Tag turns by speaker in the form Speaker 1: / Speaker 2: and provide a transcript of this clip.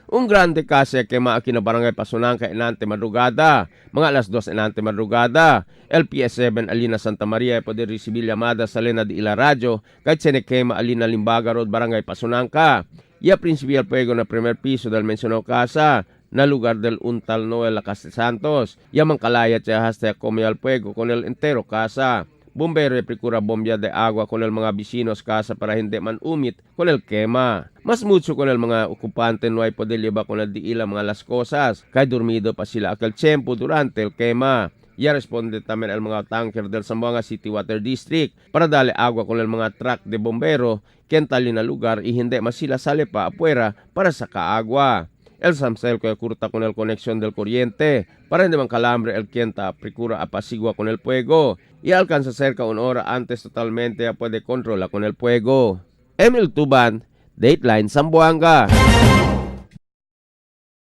Speaker 1: Un grande casa quema aquí na barangay Pasonanca enante madrugada. Mga alas 2 enante madrugada. LPS 7 Alina Santa Maria poder recibir llamada sa Lena de Ila Radio kahit se quema Alina Limbaga Road, Barangay Pasonanca. Ya principio el fuego na primer piso del mencionado casa na lugar del Untal Noel Lacase Santos. Yaman kalaya siya hasta come al fuego con el entero casa. Bombero procura bombya de agua con el mga vecinos casa para hindi man umit con el quema. Mas mucho con el mga okupante no hay poder llevar con el diila mga las cosas. Kay dormido pa sila aquel tiempo durante el quema. Ya responde también el mga tanker del Zamboanga City Water District para darle agua con el mga truck de bombero quien tali na lugar y hindi mas sila sale pa afuera para saca agua. El Samsel que curta con el conexión del corriente para hindi man calambre el quien ta procura apacigua con el fuego y alcanza cerca una hora antes totalmente ya puede controlar con el fuego. Emil Tuban, Dateline Zamboanga.